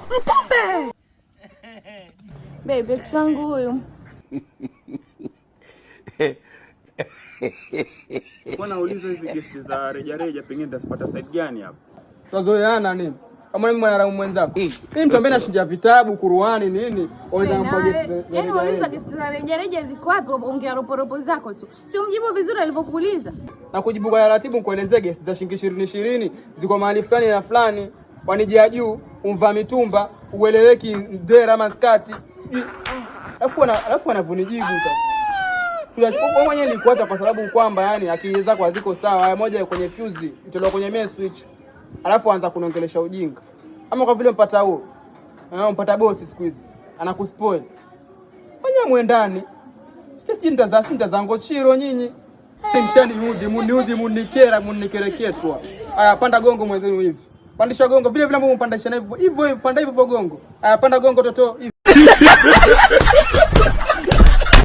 Mtumbe. Babe, ex wangu huyu. Kwa nauliza hizi gesti za rejareja pengine nitazipata side gani hapa? Twazoeana nini? Kama mimi mwanadamu mwenzako. Mimi mtu ambaye nashindia vitabu, Qur'ani nini? Waweza kumpa gesti za Yaani wauliza rejareja. gesti za rejareja ziko wapi? Ongea roporopo zako tu. Si umjibu vizuri alivyokuuliza. Na kujibu kwa taratibu nikuelezee gesti za shilingi 20 20 ziko mahali fulani na fulani. Wanijia juu, umvaa mitumba, ueleweki ndera ama skati. Sijui. Alafu wanavunijibu sasa. Tunashukuru wewe mwenyewe nilikuacha kwa sababu kwamba yani akili zako haziko sawa. Haya moja kwenye fuse, itolewa kwenye main switch. Alafu anza kuniongelesha ujinga. Ama kwa vile mpata huo. Na mpata bosi siku hizi. Anakuspoil. Fanya mwendani. Sisi sijui nitaza ngochiro nyinyi. Mshaniudhi, muniudhi, munikera, munikereketwa. Aya, panda gongo mwenzenu hivi. Pandisha gongo vile vile ambavyo mpandisha na hivyo. Hivyo hivyo, panda hivyo hivyo gongo. Aya, panda gongo toto hivi.